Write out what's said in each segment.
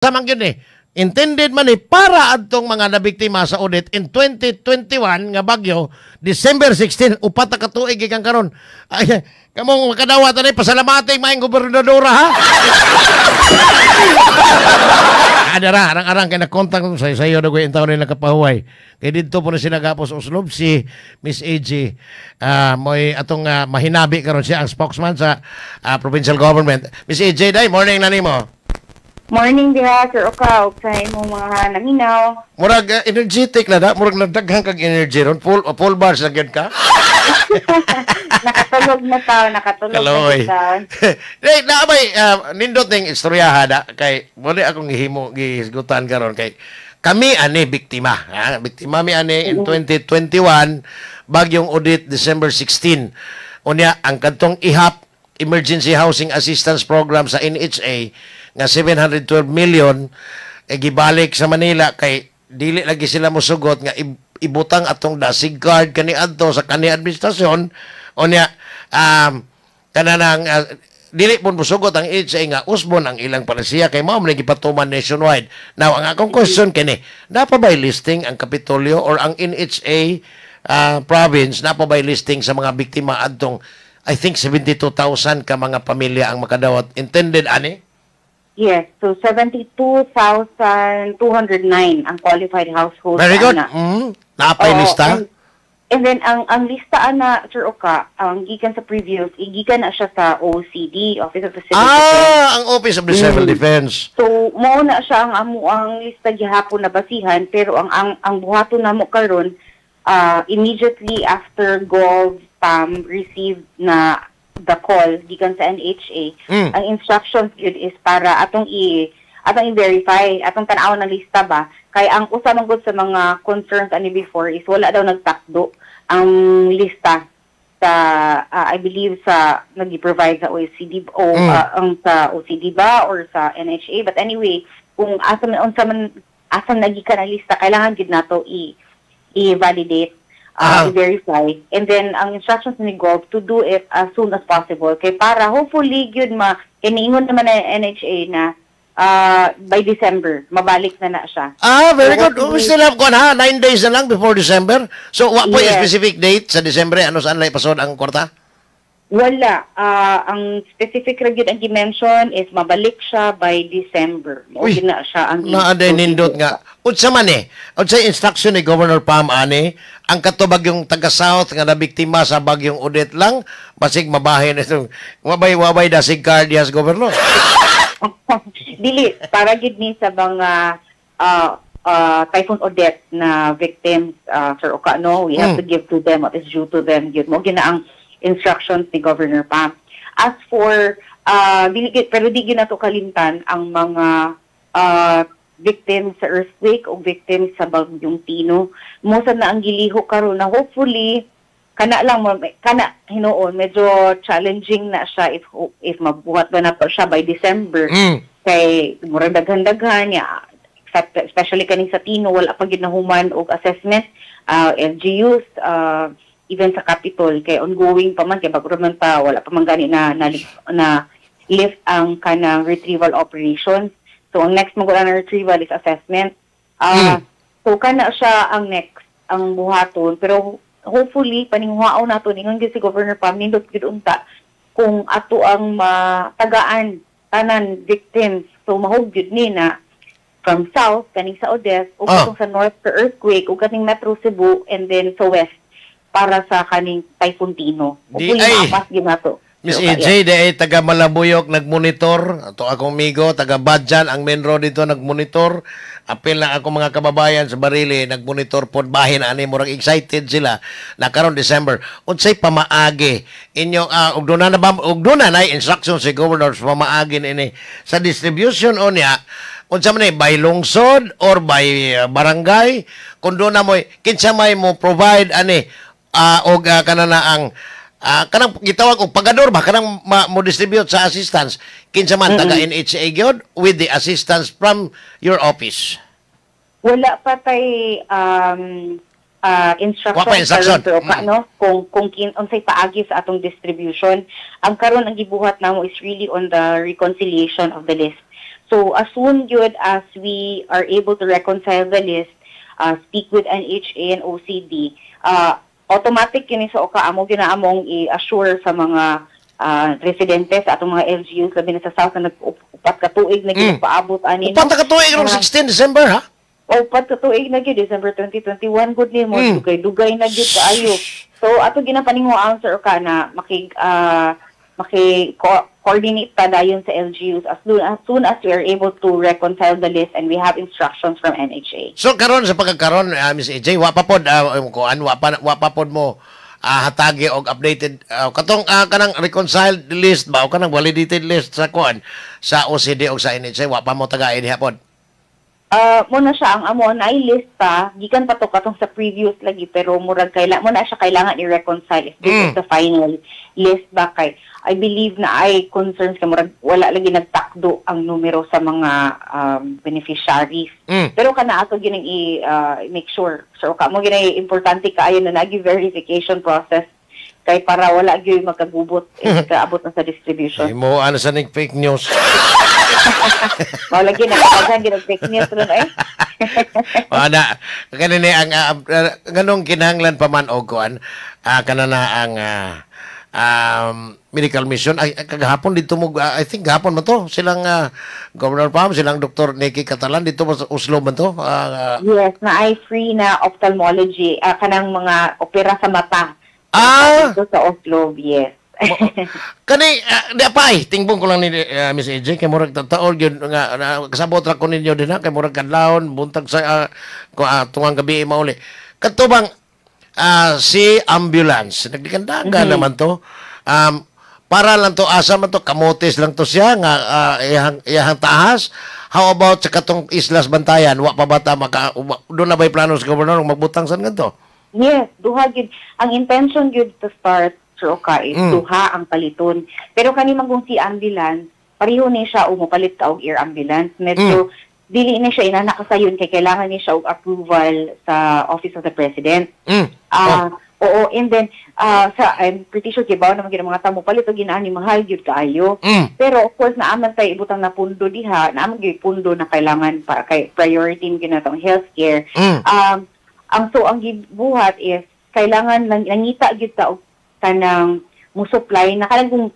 Man gyud ni. Intended man ni para adtong mga nabiktima sa Odette in 2021 nga bagyo, December 16, 4 ka tuig gikan karon. Ay, kamong makadawat ani, pasalamati maayong gobernadora, ha. Adara, arang-arang kay na-contact ko sa sayo na ko yung taon na nakapahuway. Kay didto po na sila gapos uslob si Miss AG. Mo'y atong mahinabi karon, siya ang spokesman sa provincial government. Miss AJ, day, morning na nimo. Morning diha, Sir Oka, ug sa imong mga naminaw. Murag energetic na da, murag nagdaghan kag energy ron, full bars na gyud ka. Nakatulog na tao, nakatulog Kaloy. Na tao. Hey, naa bay nindot ning istoryaha da kay mo ni akong gihimo gihisgutan karon kay kami ani biktima. Ha? Biktima mi ani in 2021, bagyong Odette, December 16. Unya ang kadtong EHAP, Emergency Housing Assistance Program sa NHA nga 712 million eh, gibalik sa Manila kay dili lagi sila mosugot nga ibutang atong Dasig card kani adto sa kani administrasyon. Unya kananang dili pud mosugot ang NHA nga usbon ang ilang palisiya kay mao man gipatuman nationwide. Now, ang akong question kini, naa pa ba'y listing ang Kapitolyo or ang NHA province, naa pa ba'y listing sa mga biktima adtong I think 72,000 ka mga pamilya ang makadawat intended ani? Yes, so 72,209 ang qualified households Very good. ana. Naa pa'y Oo, lista? And then ang lista ana, Sir Oka, ang gikan sa previous, gikan na siya sa OCD, Office of the Civil Defense. Ah, ang Office of the Civil Defense. So mao na siya ang amo ang lista gihapon na basihan, pero ang buhaton namo karon, immediately after Gov Pam received na the call gikan sa NHA, ang instructions gyud is para atong i-verify, atong tan-awon ng lista ba, kay ang usa man gud sa mga concerns ani before is wala daw nagtakdo ang lista sa I believe sa nag-provide sa OCD o ang sa OCD ba or sa NHA. But anyway, kung asa man, unsa man, asa nagikan ang lista, kailangan gid nato i i-validate, i-verify, and then ang instructions ni Gov to do it as soon as possible kay para hopefully gyud ma kay niingon naman na NHA na by December mabalik na na siya. Ah, very So, good. We still have kuan ha, 9 days na lang before December. So, wa po Yes. specific date sa December, ano saan lang ipasod ang kwarta? Wala. Ang specific ra gyud ang gi-mention is mabalik siya by December. Mao Uy, gyud na siya ang naa day nindot nga. Unsa man eh? Unsa instruction ni Governor Pam ani? Ang kato bagyong taga South nga nabiktima sa bagyong Odette lang, basig mabahin itong wabay wabay Dasig card yes, Governor. Dili, para gyud ni sa mga Typhoon Odette na victims, Sir Oka, no? We have to give to them what is due to them. Gyud mao gyud na ang instructions ni Governor Pam. As for dili gyud, pero di gyud nato kalimtan ang mga victims sa earthquake o victims sa bagyong Tino. Mao sad na ang gilihok karon na hopefully kana lang kana hinuon medyo challenging na siya if mabuhat ba na pa siya by December kay murag daghan-daghan ya, except especially kaning sa Tino, wala pa gyud nahuman og assessment LGUs, even sa Capitol kay ongoing pa man, kay bago man pa, wala pa man gani na lift ang kanang retrieval operations. So ang next mo na retrieval is assessment. So kana siya ang next ang buhaton, pero hopefully paninguhaon nato ningon gyud si Governor Pam, nindot gyud unta kung ato ang matagaan tanan victims. So mahug gyud ni na from south kaning sa Odette ug katong sa north sa earthquake ug kaning Metro Cebu and then sa west para sa kaning Typhoon Tino. Di Hopefully ay. maapas gyud nato. Miss So, AJ, di ay taga Malabuyok nagmonitor. Ato akong migo, taga Badjan, ang main road dito nagmonitor. Apil na ako mga kababayan sa Barili, nagmonitor pod bahin ani, murag excited sila na karon December. Unsay pamaagi inyo og duna na ba og duna na instruction si Governor sa pamaagi ini sa distribution unya, unsa man ni, by lungsod or by barangay, kung doon na mo kinsa may mo provide ani og kana na ang kanang gitawag og pagador ba, kanang mo distribute sa assistance, kinsa man, taga NHA gyud with the assistance from your office? Wala pa tay instruction Wa pa instruction. karon, pero no, kung unsay paagi sa atong distribution. Ang karon ang gibuhat namo is really on the reconciliation of the list. So as soon gyud as we are able to reconcile the list, speak with NHA and OCD, automatic kini sa oka amo gina among i-assure sa mga residente sa atong mga LGUs, labi na sa South na nag-upat ka tuig na gyud paabot ani, no? Upat na katuig rong 16 December, ha? 4 ka tuig na gyud, December 2021 gud ni mo, dugay-dugay na gyud kaayo. So ato ginapaninguhaan, sir, ka na makig maki coordinate ta dayon sa LGUs as soon as we are able to reconcile the list and we have instructions from NHA. So karon, sa pagkakaron, Miss AJ, wa pa pod kuan, wa pa pod mo hatagi og updated katong kanang reconciled list ba o kanang validated list sa kuan, sa OCD o sa NHA, wa pa mo tagain diha pod? Mo na siya ang amo na list pa gikan pa to katong sa previous lagi, pero murag kaila mo na siya kailangan i-reconcile if this is the final list ba, kay I believe na ay concerns kay murag wala lagi nagtakdo ang numero sa mga beneficiaries. Pero kana ato gining i make sure. So ka mo ginay importante kaayo na nagi verification process kay para wala gyud magkagubot if kaabot na sa distribution. Ay, mo ano sa ning fake news. Mao lagi na daghan gyud fake news ron eh. Ana kanini ang nganong kinahanglan pa man og kuan, kana na ang medical mission ay ay, kagahapon dito mo, I think gahapon man to silang Governor Pam, silang Dr. Nikki Catalan dito mo sa Oslo man to. Yes, na ay free na ophthalmology, kanang mga opera sa mata. Dito sa Oslo, yes. Kani di pa ay tingbong ko lang ni Miss AJ kay murag taon gyud nga kasabot ra ko ninyo din ha, kay murag kadlawon buntag sa tungang gabi mauli kadto bang si ambulance nagdikandaga naman to, para lang to, asa man to, Camotes lang to siya nga iyahang tahas? How about sa katong Islas Bantayan, wa pa ba ta maka doon na ba'y plano sa gobernador magbutang san ganto? Yes, duha gyud. Ang intention gyud to start, Sir Oka, is duha ang paliton. Pero kani man kung si ambulance, pareho ni siya o mopalit ka og air ambulance. Medyo dili ni siya inana kasayon kay kailangan ni siya og approval sa Office of the President. Oo, and then sa I'm pretty sure kibaw naman gyud ang mga tao palit og ginaani, mahal gyud kaayo. Pero of course naaman tay ibutang na pundo diha, naaman gyud pundo na kailangan para kay priority gyud natong healthcare. Ang so ang gibuhat is kailangan lang nangita gyud ta og kanang mo supply na kanang kung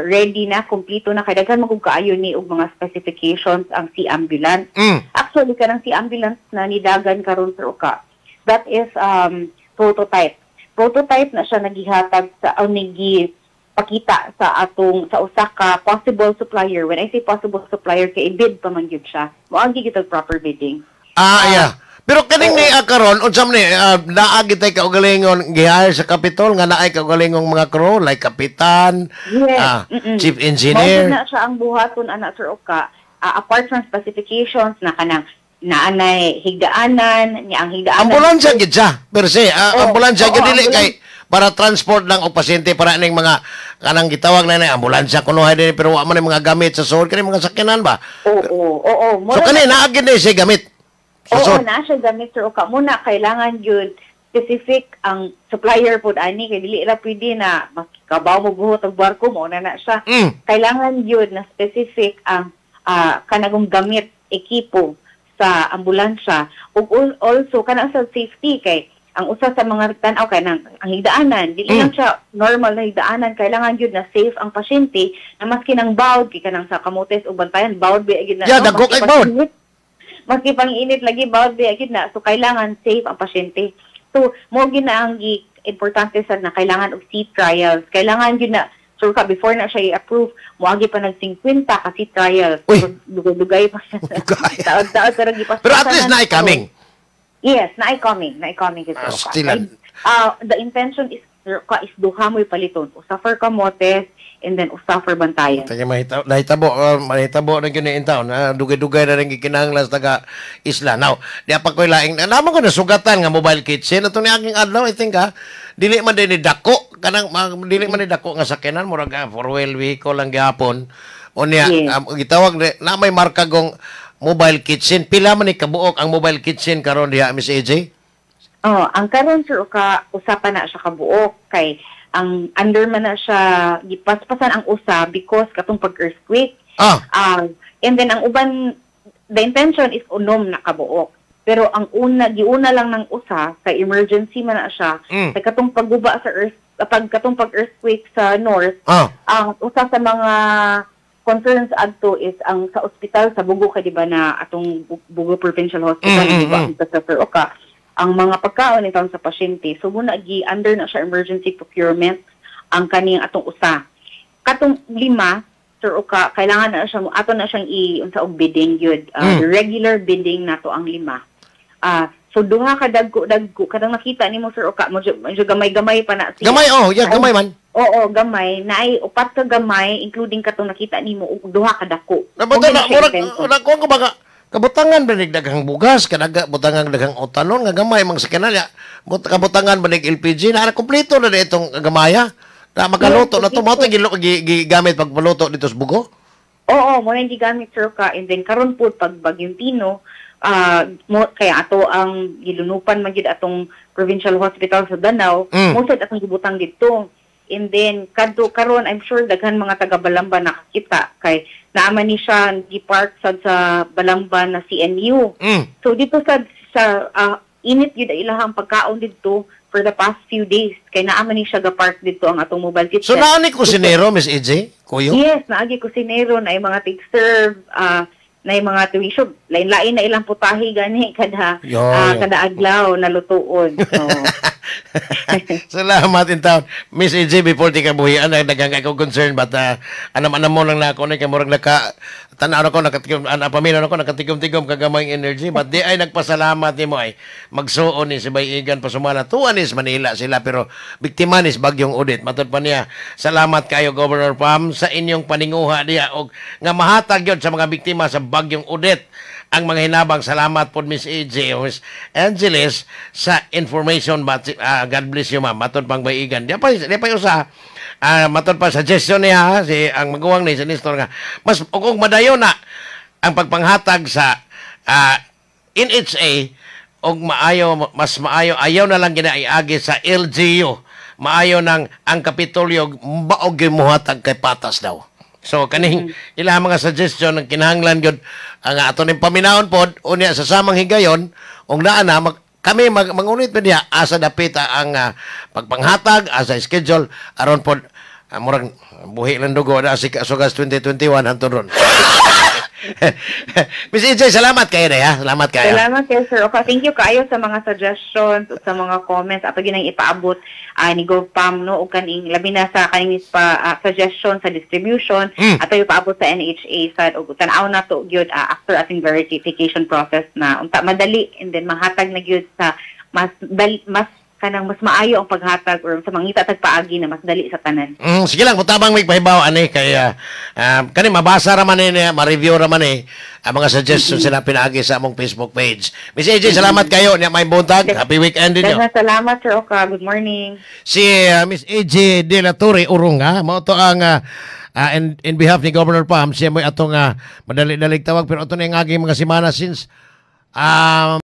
ready na, kompleto na, kay daghan man kung kaayo ni og mga specifications ang sea ambulance. Actually, kanang sea ambulance na nidagan karon, sir Oka, that is prototype. Prototype na siya nagihatag sa o nigi pakita sa atong sa usa ka possible supplier. When I say possible supplier, kay i-bid pa man gyud siya. Moagi gyud og proper bidding. Ah, yeah. Pero kaning ni karon unsa man ni naa gitay kaugalingon gihire sa Capitol nga naay kaugalingong mga crew like kapitan, chief Mao engineer? Gyud na siya ang buhaton ana, Sir Oka. Apart from specifications na kanang naanay higdaanan niya, ang higdaanan. Ambulansya gid siya. Per se, ambulansya gid, dili ambulance. kay para transport lang og pasyente, para ning mga kanang gitawag na ni ambulansya kuno hay pero wa man ni mga gamit sa suod, kani mga sakyanan ba? Oo. So Mura kani naa gid ni siya gamit sa suod. Na siya gamit, Sir Oka. Muna kailangan yun specific ang supplier pod ani kay dili ra pwede na makabaw mo buhot og barko mo na na siya. Kailangan yun na specific ang kanagong gamit, ekipo sa ambulansya ug also kanang sa safety, kay ang usa sa mga tan-aw kay nang ang higdaanan, dili lang siya normal na higdaanan, kailangan gyud na safe ang pasyente na maski nang bawd, kay kanang sa Camotes ug Bantayan bawd ba gyud na, Yeah, no? dagko Maski kay bawd. Maski pang init lagi, bawd ba gyud na, so kailangan safe ang pasyente. So mo gyud na ang importante sa na kailangan og sea trials, kailangan gyud na, so ka before na siya i-approve, moagi pa nag 50 ka sea trials. Uy. So, dugay-dugay pa siya. Dugay. Taod-taod, pero Pero at least naay coming. Yes, naay coming, naay coming kay Sir Oka. Still, The intention is, Sir Oka, is duha mo'y paliton. Usa for Camotes and then usa for Bantayan. Kaya mahitabo na gyud ni in town. Dugay-dugay na rin gikinahanglan sa taga isla. Now, di pa ko'y laing naman ko nasugatan nga mobile kitchen ato ni aking adlaw, I think ha. Dili man din ni dako kanang dili man ni dako nga sakyanan, murag four wheel vehicle lang gihapon. Unya gitawag ni na may marka gong mobile kitchen. Pila man ni kabuok ang mobile kitchen karon diha, Miss AJ? Oh, ang karon, Sir Oka, usa pa na siya kabuok kay ang under man na siya gipaspasan ang usa because katong pag earthquake. And then ang uban, the intention is 6 na kabuok. Pero ang una, giuna lang ng usa kay emergency man na siya. Kay katong pagguba sa earth, pag katong pag earthquake sa north, ang usa sa mga concerns adto is ang sa ospital sa Bogo, kay di ba na atong Bogo Provincial Hospital, di ba, sa Sir Oka, ang mga pagkaon itaw sa pasyente. So muna gi under na siya emergency procurement ang kaning atong usa. Katong 5, Sir Oka, kailangan na siya, ato na siyang i unsa og bidding gyud. Regular bidding nato ang 5. So duha ka dagko dagko kadang nakita nimo, Sir Oka, medyo, medyo gamay-gamay pa na siya. Gamay, oh, yeah, gamay man. Oo, gamay. Naay upat ka gamay, including katong nakita nimo ug duha ka dako. Nabuto Mao na na siya murag intention. Na ko ba ka kabutangan ba nig daghang bugas, kanaga butangan daghang otanon nga gamay mang sa kanala. Kabutangan ba nig LPG na kompleto na itong gamaya. Na makaluto na to mo gigamit pagpaluto dito sa Bogo. Oo, mo na gigamit, Sir Ka. And then karon po pag Bagyong Tino, mo kaya ato ang gilunupan man gyud atong provincial hospital sa Danao, mo sad atong gibutang didto. And then kadto karon, I'm sure daghan mga taga Balamban nakakita kay naaman ni siya gi-park sad sa Balamban na CNU. So dito sa init gyud ang ilahang pagkaon didto for the past few days kay naaman ni siya ga-park didto ang atong mobile kitchen. So naa ni kusinero, Miss AJ, kuyo? Yes, naagi kusinero, na mga take-serve, na mga tuwisyo, lain-lain na ilang putahe gani kada kada adlaw na lutuon. So, Salamat in town. Miss AJ, before ti kabuhian, ay daghang kay concern but anam-anam mo lang na ako ni kay murag naka tanaw ko, nakatikom ana paminaw ako, nakatikom-tikom kagamay energy, but di ay nagpasalamat nimo ay magsuon ni si Bayigan pasumala tuan is Manila sila pero biktima ni Bagyong Odette. Matod pa niya, salamat kayo, Governor Pam, sa inyong paninguha diha og nga mahatag gyud sa mga biktima sa Bagyong Odette ang mga hinabang. Salamat po, Miss AJ o Miss Angeles, sa information, but God bless you, ma'am. Matod pang Bayigan, di pa usa matod pa suggestion niya si ang maguwang ni si Nestor nga mas ug madayon na ang pagpanghatag sa NHA og maayo, mas maayo ayaw na lang gina iagi sa LGU, maayo nang ang Kapitolyo baog gyud mohatag kay patas daw. So kaning ilang mga suggestion ang kinahanglan gyud ang ato ning paminawon pod unya sa samang higayon ug naa na kami mangunit pa diha asa dapit ang pagpanghatag, asa schedule aron pod murag buhi lang dugo na si Sugas 2021 hantod ron. Miss AJ, salamat kayo na ha. Salamat kayo. Salamat kayo, Sir Oka. Thank you kaayo sa mga suggestions ug sa mga comments. Ato ginang ipaabot ni Gov Pam, no, ug kaning labi na sa kaning pa suggestion sa distribution, ato ipaabot sa NHA sad ug tan-aw na to gyud after ating verification process na unta madali and then mahatag na gyud sa mas dali, mas kanang mas maayo ang paghatag or sa mangita tag paagi na mas dali sa tanan. Sige lang, mutabang may pahibaw ani kay kani mabasa ra man ni, ma-review ra man ni ang mga suggestions sila pinaagi sa among Facebook page. Miss AJ, salamat kayo niya, may buntag. Happy weekend ninyo. Daghang salamat, Sir Oka. Good morning. Si Miss AJ De La Torre Urunga, mao to ang in behalf ni Governor Pam, siya mo'y atong madali-dalig tawag, pero ato na yung aging mga simana since